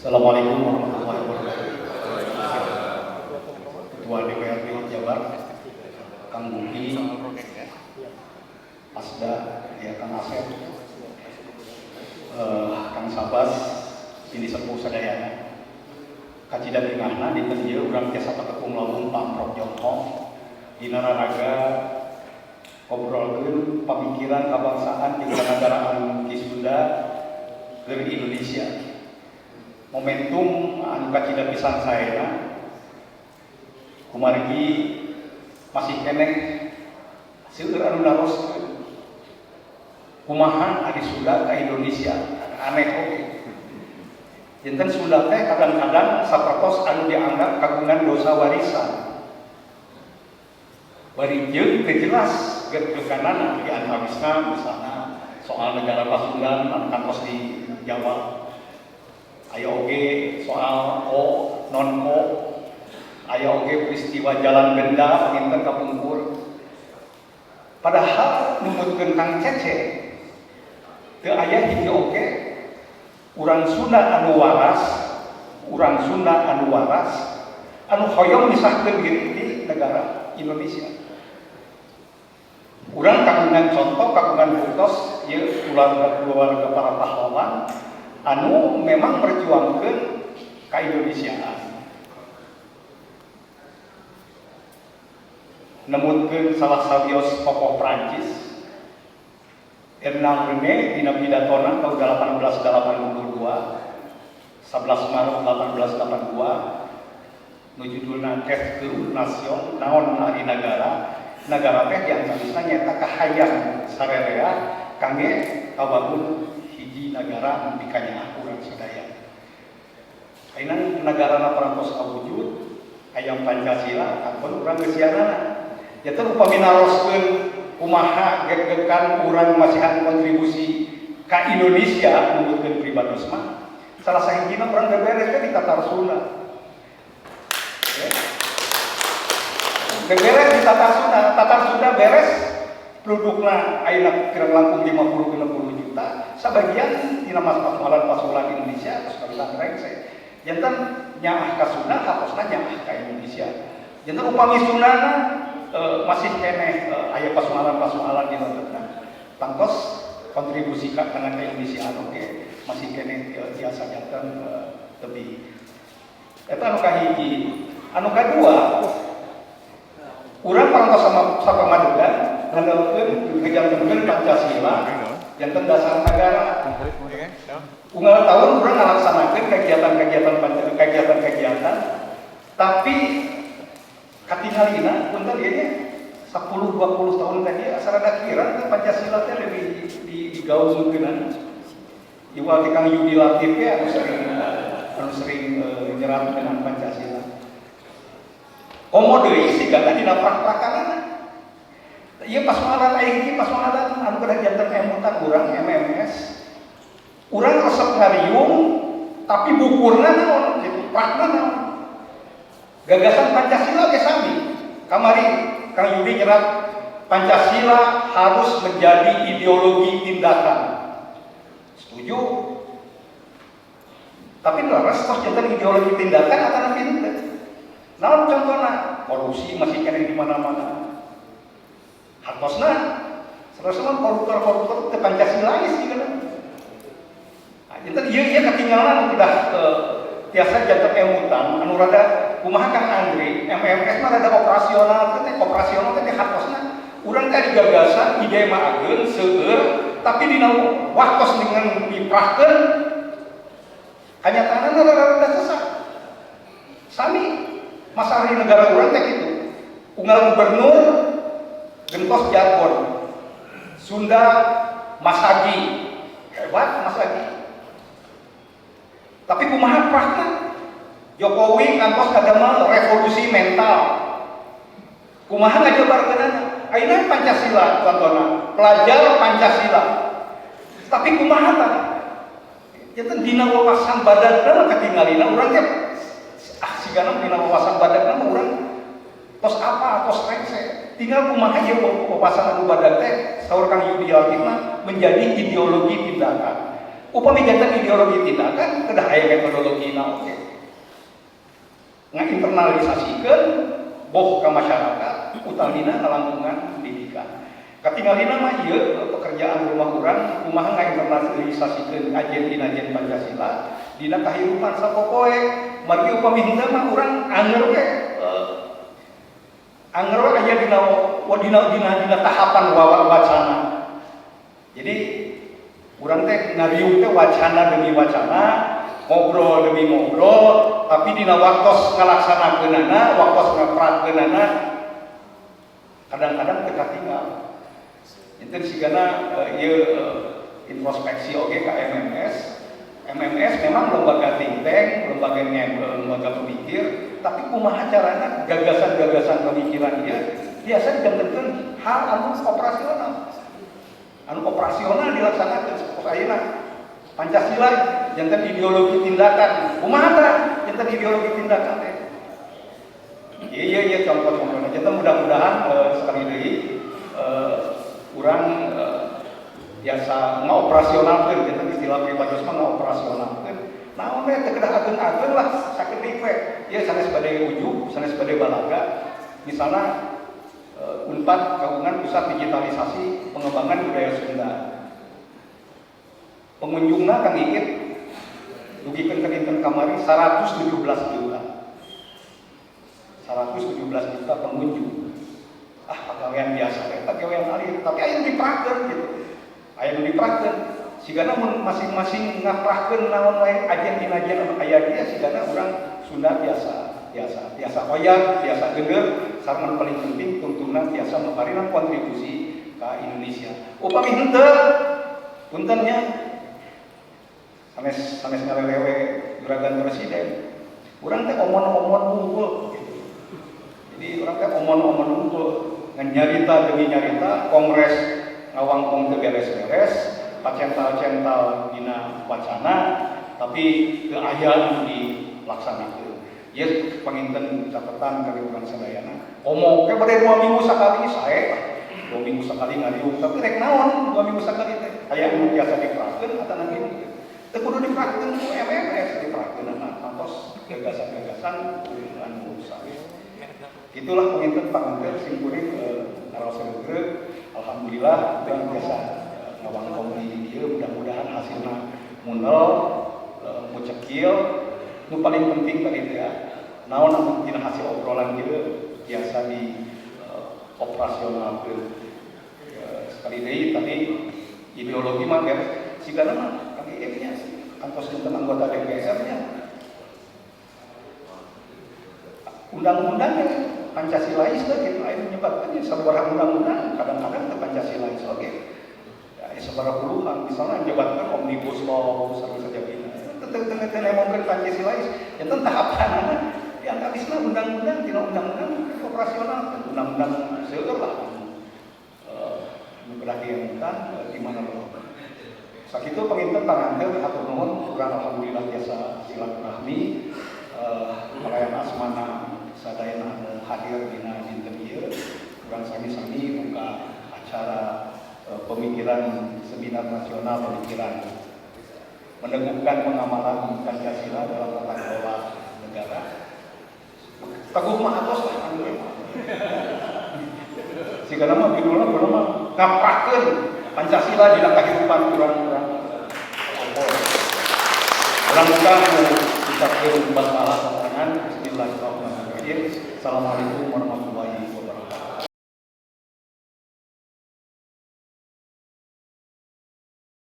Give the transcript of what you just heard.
Assalamualaikum warahmatullahi wabarakatuh. Ketua DPRD Jabar, Kang Budi, Asda, ya Kang Asep, Kang Sabas, ini sepuh sadayana. Kacida bingahna dinten ieu urang tiasa patepung lambung pamprok jongkong dina raraga ngobrolkeun pamikiran kebangsaan jeung kenegaraan di Sunda keur Indonesia. Momentum anu kacida pisan saena kumargi masih keneh seueur anu naroskeun kumaha ari Sunda ka Indonesia. Aneh oge, janten Sunda teh kadang-kadang sapertos anu dianggap kagungan dosa warisan, bari jeung teu jelas gegekanana. Di antawisna misalna soal negara Pasundan anu kantos di Jawa, aya oge soal ko non ko, aya oge peristiwa Jalan Benda panginten kapungkur. Padahal numutkeun Kang Cece, teu aya hiji oge urang Sunda anu waras, urang Sunda anu waras anu hoyong misahkeun diri di negara Indonesia. Urang kagungan contoh, kagungan buktos ieu keluarga-keluarga para pahlawan anu memang perjuangkan keindonesiaan. Nemutkeun salah sawios tokoh Prancis, Hernand Rene, dina pidatona tahun 1882, 11 Maret 1882, nu judulna Qu'est-ce qu'une Nation, naon ari nagara. Nagara teh diantawisna nyaeta kahayang sarerea kangge kabangun hiji nagara nu pikanyaah urang sadaya. Ayeuna nagarana parantos kawujud, hayang Pancasila, kapan urang geusianana. Janten upami naroskeun kumaha gegekan urang masihan kontribusi ka Indonesia numutkeun pribados mah, salah sahijina urang beberes teh di Tatar Sunda. Ya. Beberes di Tatar Sunda, Tatar Sunda beres, pendudukna ayeuna kirang langkung 50 60 juta, sabagian dina pasualan-pasualan Indonesia terus kawitan rengse. Janten nyaah ka Sunda hatosna nyaah ka Indonesia. Janten upami Sundana masih keneh aya pasualan-pasualan di leungeutna, tangtos kontribusi ka kana Indonesia oge masih keneh tiasa janten tebih. Eta anu kahiji. Anu kadua, urang parantos sama sapamadegan ngandalkeun ngajantenkeun Pancasila janten dasar negara. Unggal tahun urang ngalaksanakeun kegiatan-kegiatan, kegiatan-kegiatan, tapi katingalina punten ieu nya 10 20 tahun tadi asa rada kirang teh Pancasila teh lebih digaungkeunana. Iwal ti Kang Yudi Latif ya anu sering nyerat dengan Pancasila. Komo deui sigana dina prak-prakanana. Ieu pasualan aing ieu pasualan anu kedah janten emutan urang MMS. Urang resep ngariung tapi bukurna naon gitu, prakna naon. Gagasan Pancasila ge sami. Kamari Kang Yudi nyerat Pancasila harus menjadi ideologi tindakan. Setuju. Tapi leres tos janten ideologi tindakan atau henteu? Naon contohna? Korupsi masih keneh di mana-mana. Hartosna salah koruptor-koruptor teu Pancasilais sigana. Nah, janten ieu ieu katinggalan kedah tiasa janten emutan anu rada kumaha. Kang Andri, MMS mah rada operasional teh, operasional teh hartosna urang teh gagasan ide mah ageung seueur, tapi dina waktos dengan diprahkeun kanyataanna rada sesah. Sami masalah di negara urang teh kitu, unggal gubernur gentos jargon Sunda Masagi hebat Masagi, tapi kumaha prakna? Jokowi kantos kadamel revolusi mental, kumaha ngajabarkeunana? Ayeuna Pancasila contohna, pelajar Pancasila, tapi kumaha tah? Janten dina wawasan badagna mah katingalina urang teh ah sigana dina wawasan badagna mah urang tos apa tos rengse. Tinggal kumaha ieu wawasan anu badag teh, saur Kang Yudi Latif mah, menjadi ideologi tindakan. Upami janten ideologi tindakan, kedah aya metodologina oge. Nginternalisasikeun boh ka masyarakat, utamina ngalangkungan pendidikan. Katingalina mah ieu pekerjaan rumah urang, kumaha ngainternalisasikeun ajen dinajen Pancasila dina kahirupan sapopoe. Margi upami henteu mah urang anger we, anger we aya dina dina dina, dina tahapan wacana. Jadi urang teh ngariung teh wacana demi wacana, ngobrol demi ngobrol, tapi dina waktos ngalaksanakeunana, waktos ngaprakeunana kadang-kadang teu katinggal. Itu sigana ieu introspeksi oge ka MMS. MMS memang lembaga think tank, lembaga lembaga pemikir, tapi kumaha carana gagasan-gagasan pemikiran ieu biasa dijantenkeun hal anu operasional. Anu operasional dilaksanakan seperti ayeuna Pancasila janten ideologi tindakan. Kumaha tah janten ideologi tindakan teh? Iya, contoh-contohnya. Janten mudah-mudahan sekali deui urang biasa ngoperasionalkeun, janten istilah pribados mah ngoperasionalkeun. Naon we, teu kedah ageung-ageung lah, sakedik we. Ieu sanes bade ujug, sanes bade balaga. Misalnya Unpad kagungan pusat digitalisasi pengembangan budaya Sunda. Pengunjungna, Kang Igit, dugikeun ka dinten kamari 117 juta. 117 juta pengunjung. Ah, pagawean biasa we, pagawean alir, tapi aya nu diprakeun gitu. Aya nu diprakeun. Sigana mun masing-masing ngaprahkeun naon wae ajen dinajen anu aya dia, sigana urang Sunda biasa biasa biasa oyag, biasa geunger, sareng paling penting tungtungna biasa maparinan kontribusi ka Indonesia. Upami henteu, punten nya, sanes sanes ngalelewe juragan presiden. Urang teh omon-omon wungkul gitu. Jadi urang teh omon-omon wungkul, ngan nyarita demi nyarita, kongres ngawangkong teu beres-beres, pacental-cental dina wacana, tapi teu aya anu dilaksanakeun. Ieu panginten catatan kali urang sadayana. Komo ke bade 2 minggu sakali sae lah. 2 minggu sekali ngariung, tapi rek naon 2 minggu sekali teh? Aya anu biasa diprakeun atau nanti teu kudu diprakeun ku MMS, diprakeun kantos gagasan-gagasan anu sae. Itulah panginten panganteur sim kuring ngaraos. Alhamdulillah urang biasa ngawangkong di dieu, mudah-mudahan hasilna munel, mucekil. Nu paling penting tadi teh ya, naon anu dina hasil obrolan ieu biasa di operasionalkeun. Sekali deui tadi ideologi mah beres, sigana mah kami nya kantos janten anggota DPR nya, undang-undang ya Pancasilais teh gitu. Aya menyebabkan sabaraha undang-undang kadang-kadang teu Pancasilais oge ya, sabaraha puluhan, misalnya menyebabkan Omnibus Law sareng sajabina teu teu teu ngomongkeun Pancasilais. Janten tahapanana yang habisna undang-undang tina undang-undang operasional, undang-undang seueur lah anu kedah dientan di mana lo. Sakitu panginten panganteur, hatur nuhun. Urang alhamdulillah biasa silaturahmi kalayan asmana sadayana anu hadir dina dinten ieu. Urang sami-sami buka acara pemikiran seminar nasional pemikiran meneguhkan pengamalan Pancasila dalam tata kelola negara. Teguh mah atos lah anu sigana mah judulna kudu mah ngaprakeun Pancasila dina kahirupan urang-urang. Urang buka ku ucapkeun basmalah sasarengan. Bismillahirrahmanirrahim. Assalamualaikum warahmatullahi.